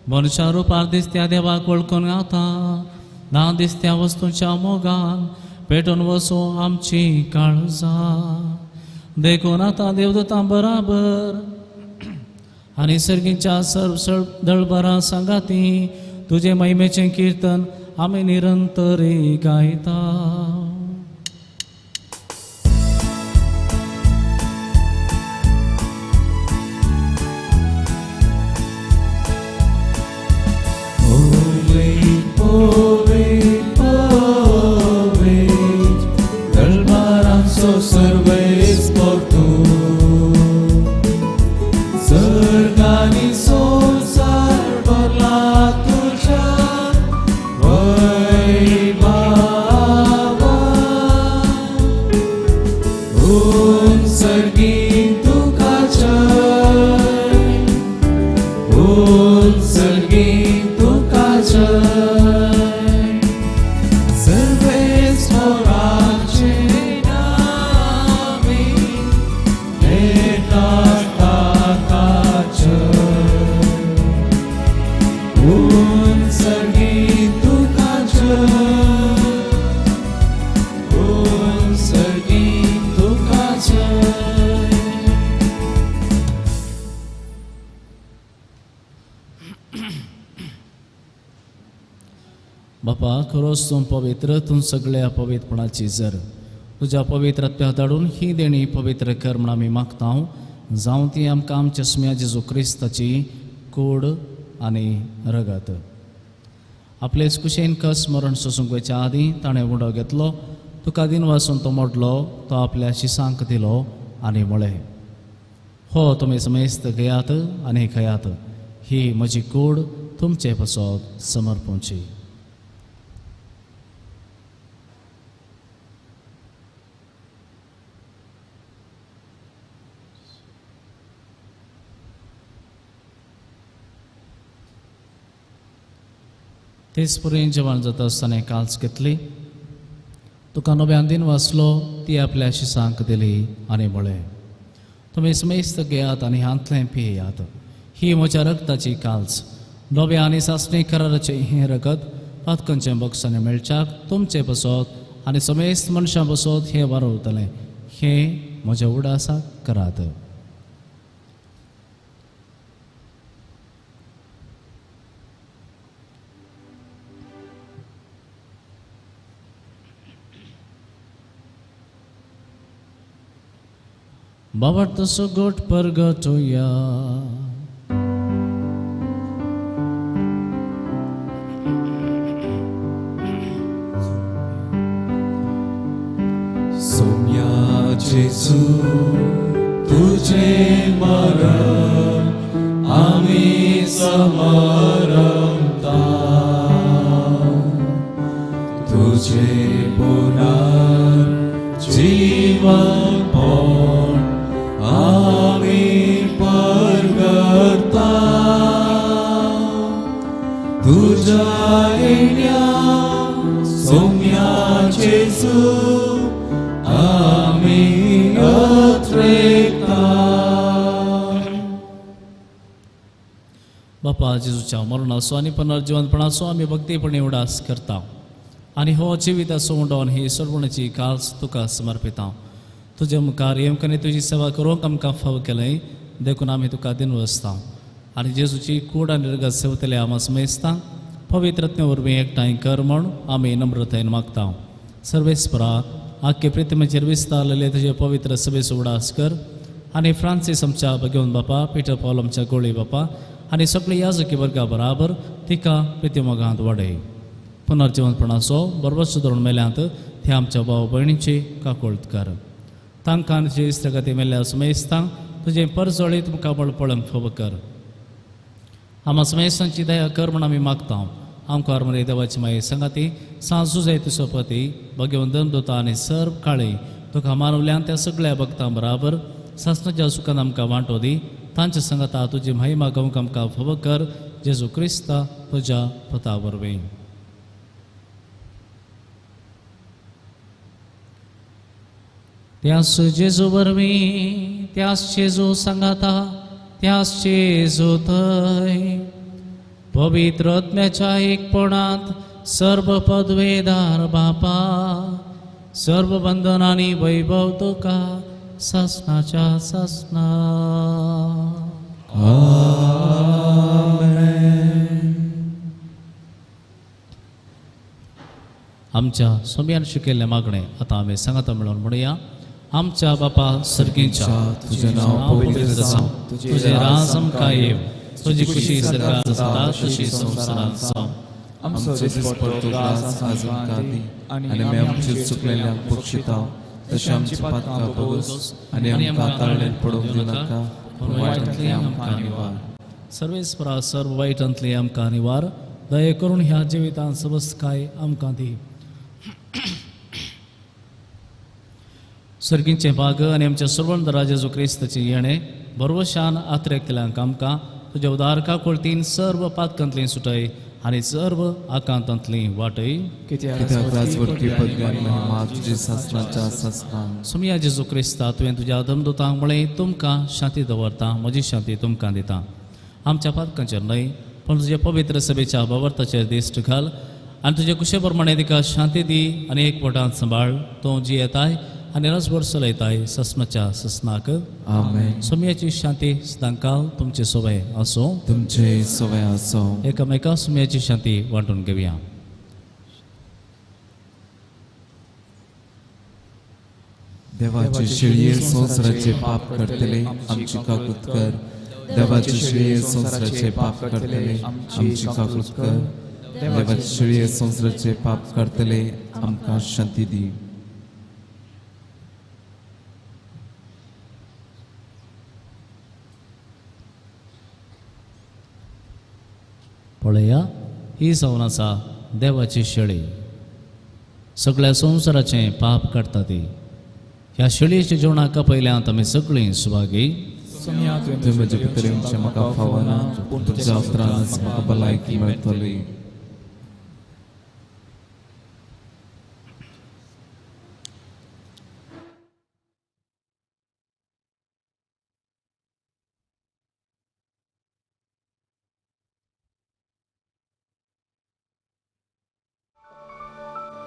मनशा रुपार दिसत्या देवाक वळखून आतां ना दिसत्या वस्तूंच्या मोगान पेटून वसो आमची काळजां. देखून आतां देवदूतां बराबर आनी सर्गीच्या सर्व दळबरां सांगाती तुजे महिमेचें किर्तन आमी निरंतरी गायता. सर्गांनी संवसार भरला तुज्या वैभवान. उत्सर्गीन तुका जय, उत्सर्गीन तुका जय, सर्वेस्पराचे नामे येता ताका जय, उत्सर्गीन तुका जय, उत्सर्गीन तुका जय. बापा खरोच तूं पवित्र, तूं सगळ्या पवित्रपणाची जर तुज्या पवित्र आत्म्याक धाडून ही देणी पवित्र कर म्हण आमी मागता. जावं ती आमकां आमच्या सुम्या जेजू क्रिस्ताची कूड आनी रगत. आपलेच कुशेन कस मरण सोसूंक वयच्या आदीं ताणें उंडो घेतलो, तुका दिन वासून तो मोडलो, तो आपल्या शिसांक दिलो आनी म्हळें, हो तुमी समेस्त घेयात आनी खयात, ही म्हजी कूड तुमचे पासत समर्पूंची. तेच पुरेन जेवण जाता आसतना काल्स घेतली, तुका नव्यान दिन वाचलो, ती आपल्या शिसांक दिली आनी म्हळें, तुमी समेस्त घेयात आनी हांतलें पियेयात, ही म्हज्या रगताची काल्स, नव्या आनी सासणी कराराचें हें रगत पातकांचें बक्षांनी मेळच्याक तुमचे पासत आनी समेस्त मनशां पासत हें वारवतलें, हें म्हज्या उडासाक करात. बाबा सुगोट परगटोया. सोम्या जेजू तुझे मरण आमी समरमता, तुझे पुनर्जीवन पण आमी परगता, तुझ्या येण्या सोम्या जेजू आमी अत्रेकता. बापा जेजूच्या मरणाचो आनी पुनर्जिवनपणाचो आमी भक्तीपणी उडास करता आनी हो जिविताचो उंडोवन ही सर्वणाची काल्स तुका समर्पिता. तुजे मुखार येवंक आनी तुजी सेवा करूंक आमकां फाव केलें देखून आमी तुका दिनवसता आनी जेजूची कूड आनी रगत सेवतले आमा समेस्ता पवित्रत्ने वरवीं एकठांय कर म्हूण आमी नम्रतायेन मागता. सर्वेस्परा आख्खे प्रितिमेचेर विस्तारलेले तुजे पवित्र सभेचो उडास कर आनी फ्रांसीस आमच्या भगवंत बापा, पिटर पावल आमच्या गोळी बापा आनी सगळे याजकी वर्गा बराबर तिका प्रितिमोगांत वाडय. पुनर्जिवनपणाचो बरोबर सुदरून मेल्यांत ते आमच्या भाव भयणीची काकोळत कर. तांकां तुजे इश्टागती मेल्ल्या समेस्तांक तुजें परजळीत मुखामळ पळोवंक फावो कर. आमा समेस्तांची दया कर म्हूण आमी मागता. आमकां आरमरे देवाची माये सांगाती सांजू जाय तुजो पती भगवंत दंदोता आनी सर्व काळी तुका मानवल्यान त्या सगळ्या भक्तां बराबर सासणाच्या सुखान आमकां वांटो दी. तांच्या सांगाता तुजी महिमा गावंक आमकां फावो कर. जेजू क्रिस्ता तुज्या पता वरवीं. त्यास जेजू वरवीं, त्यास जेजू सांगाता, त्यास जेजू थंय पवित्र आत्म्याच्या एकपणांत सर्व पदवेदार बापा, सर्व बंधनांनी वैभव तुका सासणाच्या सासणा. आमच्या सोम्यान शिकयल्लें मागणें आतां आमी सांगाता मेळोवन म्हणुया. आमच्या बापा सर्गींच्या, तुजें नांव पवित्र जावं, तुजें राज आमकां येवं, तुजी खुशी सर्गांत जाता तशी संवसारांत जावं. आमचो दिसपडतो ग्रास आज आमकां दी आनी आमी आमचे चुकलेल्यांक बक्षिता तशें आमची पातकां बगोस आनी आमकां ताळ्ळेन पडूंक दिनाका, पूण वायटांतली आमकां निवार. सर्वेस्परा सर्व वायटांतली आमकां निवार, दये करून ह्या जिवितांत सबसकाय आमकां दी. सर्गींचें भाग आनी आमच्या सर्वंत जेजू क्रिस्ताचें येणें भरवशान आत्रेकतल्यांक आमकां तुज्या उदार काकुळतीन सर्व पातकांतली सुटय आनी सर्व आकांतांतली वाटय. कित्याक राजवटकी पदवी आनी महिमा तुजी सासणाच्या सासणाक. सुमया जेजू क्रिस्ता, तुवें तुज्या अदमदुतांक म्हळें, तुमकां शांती दवरता, म्हजी शांती तुमकां दिता. आमच्या पातकांचेर न्हय पूण तुज्या पवित्र सभेच्या भावार्थाचेर दिश्ट घाल आनी तुजे कुशे प्रमाणे तिका शांती दी आनी एकवटांत सांबाळ. तूं जी येताय आनी रसभर चलयताय ससनाच्या ससनाक. आमेन. सुमयाची शांती सदांकाल तुमचे सोवे आसूं. तुमचे सोवे आसूं. एकामेका सुमयाची शांती वांटून घेवया. देवाचे शेळये संवसाराचे पाप करतले आमची काकूत कर. देवाचे शेळये संवसाराचे पाप करतले आमची काकूत कर. देवाचे शेळये संवसाराचे पाप करतले आमकां शांती दी. पळया, ही जावन आसा देवाची शेळी, सगळ्या संवसाराचें पाप काडटा ती. ह्या शेळयेच्या जेवणाक पयल्यांत आमी सगळीं सुभागी. तुवें म्हजे भितर येवचें म्हाका फावना, पूण तुज्या उतरानच म्हाका भलायकी मेळटली.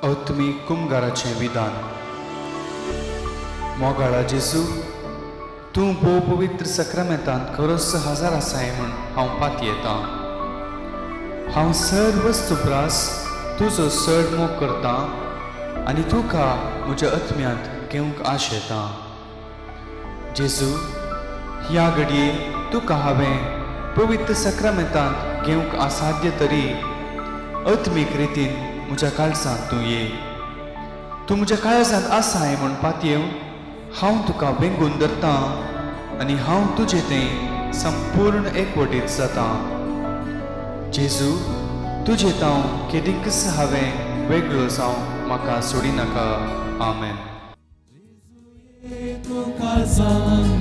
आत्मीक कुमगाराचें विधान. मोगाळा जेजू, तूं भोव पवित्र सक्रामेंतांत खरोच हजार आसाय म्हूण हांव पातयेतां. हांव सर्व वस्तू प्रास तुजो चड मोग करतां आनी तुका म्हज्या आत्म्यांत घेवंक आशेतां. जेजू, ह्या घडये तुका हांवें पवित्र सक्रामेंतांत घेवंक असाध्य तरी आत्मीक रितीन म्हज्या काळजांत तूं ये. तूं म्हज्या काळजांत आसाय म्हूण पातयेवन हांव तुका वेंगून धरतां आनी हांव तुजें तें संपूर्ण एकवटीत जातां. जेजू, तुजें तांव केदींकच हांवें वेगळो जावं म्हाका सोडिनाका. आमेन.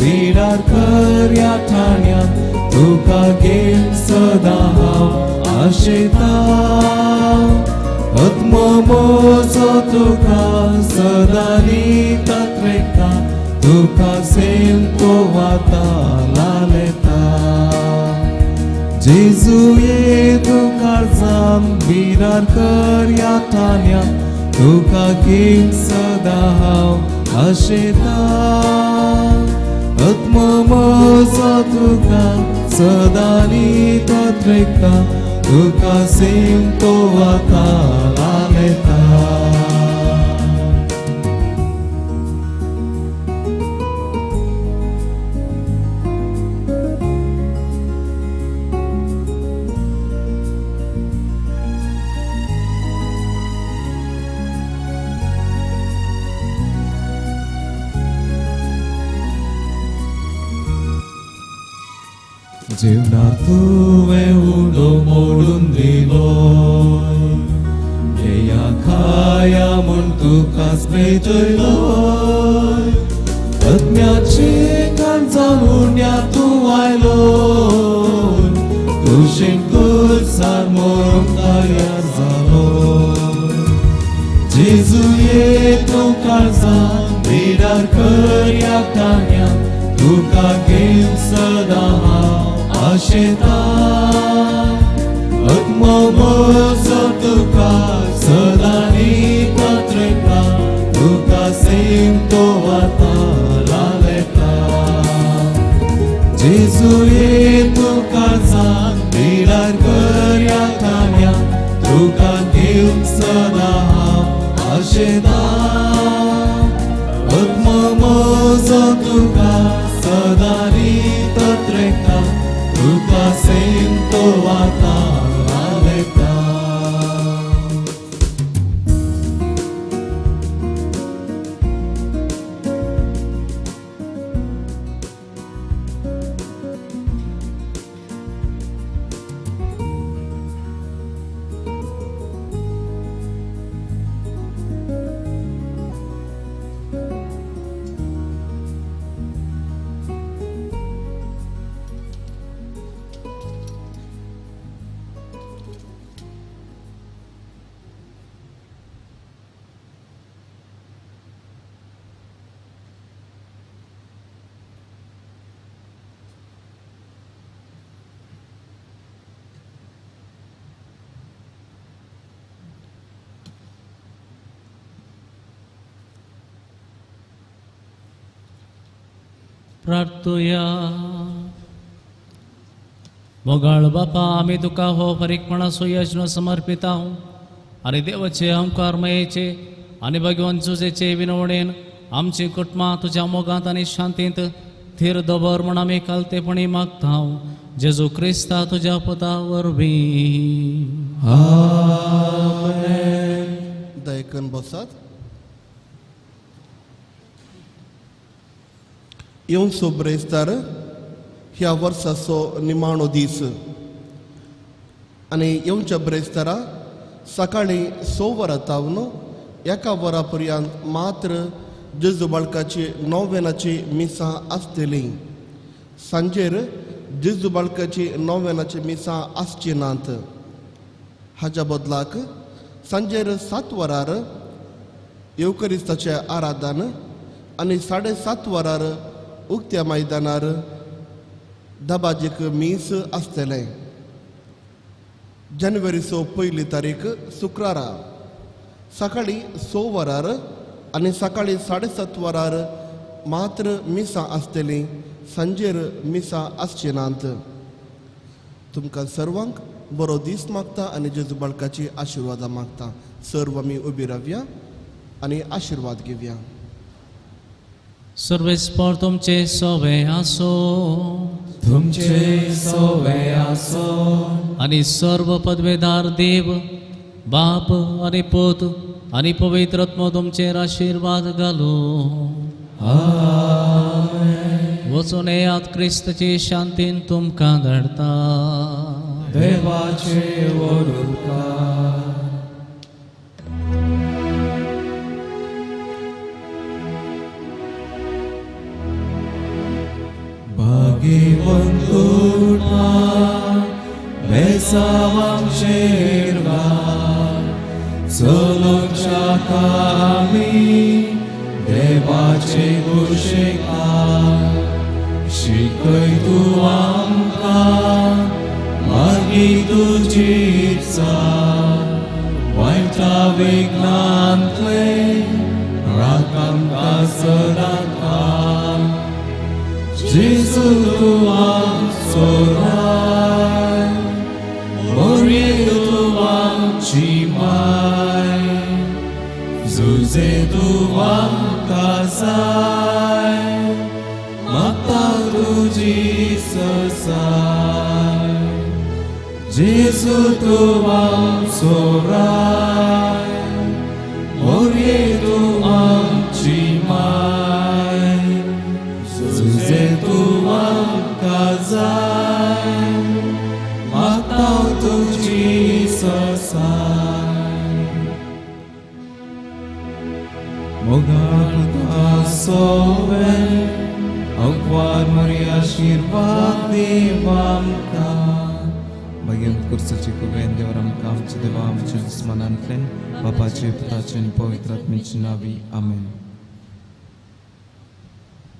बिडार कर ह्या ठाण्यांत तुका घेवन सदां हांव आशेतां. आत्मो म्हजो तुका सदां तत्रेकता, तुका सेम तो वाता लालेता. जेजू ये तूं काळजान बिडार कर ह्या ठाण्यांत तुका घेवन सदां हांव आशेतां. आत्मो म्हजो तुका सदां तत्रेकता, तुका सेम तो वाता लालेता. जेवणा तुवें उडो मोडून दिलो, येया खाया म्हूण तुकाच भेटयलो. आत्म्याचे काळजान उण्या तूं आयलो, तुजें कुर्सार मरूंक तयार जालो. जेजू ये तूं काळजान बिडार कर ह्या ठाण्यांत तुका घेवन सदां हांव आशेतां. आत्मो म्हजो तुका सदां तत्रेकता, तुका सेम तो वाता लालेता. जेजू ये तूं काळजान बिडार कर ह्या ठाण्यांत तुका घेवन सदां हांव आशेतां. आत्मो म्हजो तुका सदां तत्रेकता, तुका सेम तो वाता लालेता. प्रार्थुया. मोगाळ बापा, आमी तुका हो फारीकपणाचो यज्ञ समर्पिता आनी देवाचे अंकार मयेचे आनी भगवान जुजेचे विनवणेन आमची कुटुंबां तुज्या मोगांत आनी शांतींत थीर दवर म्हूण आमी कालतेपणी मागता. जेजू क्रिस्ता तुज्या पुता वरवीं. आमेन. दयकन बसात. येवचो ब्रेस्तार ह्या वर्साचो निमाणो दीस आनी येवच्या ब्रेस्तारा सकाळीं 6 वरां तावन 1 वरा पर्यंत मात्र जेजू बाळकाची नोवेनाची मिसां आसतली. सांजेर जेजू बाळकाची नोवेनाची मिसां आसची नात. हाज्या बदलाक सांजेर 7 वरार येवकरिस्ताचें आराधन आनी 7:30 वरार उक्त्या मैदानार दबाजीक मीस आसतलें. जानेवारीचो 1 तारीख शुक्रारा सकाळीं 6 वरार आनी सकाळीं 7:30 वरार मात्र मिसां आसतलीं. सांजेर मिसां आसची नात. तुमकां सर्वांक बरो दीस मागता आनी जेजू बाळकाची आशिर्वादां मागता. सर्व आमी उबी रावया आनी आशिर्वाद घेवया. सर्वेस्पर तुमचे सोवे आसो. तुमचे सोवे आसो. आनी सर्व पदवेदार देव बाप आनी पूत आनी पवित्र आत्मो तुमचेर आशिर्वाद घालू. आमेन. वचून येयात, क्रिस्ताची शांतीन तुमकां धाडटा. देवाचे व्हड उपकार. भाग्यवंत कुटुंबां बेसावांचेर घाल, चलोवच्या आमी देवाचे कुशेकार. शिकय तूं आमकां मागीर तुजी इत्सा, वायटा विघ्नांतले राख आमकां सदांकाळ. जेजू तूं आमचो राय, मोरये तूं आमची माय, जुजे तूं आमकां जाय, मागता तुजी सरसाय. जेजू तूं आमचो राय, मोरये तूं आमची माय, जुजे तूं आमकां जाय, मागता तुजी सरसाय. मोगाळ पुता सोवे अंकवार मरी आशिर्वाद देव आमकां. भाग्यवंत कुर्साची कुवेन देवर आमकां आमच्या देवा आमच्या दुस्मनांतल्यान बापाचे पुताचे आनी पवित्र आत्म्याचे नांवी. आमेन.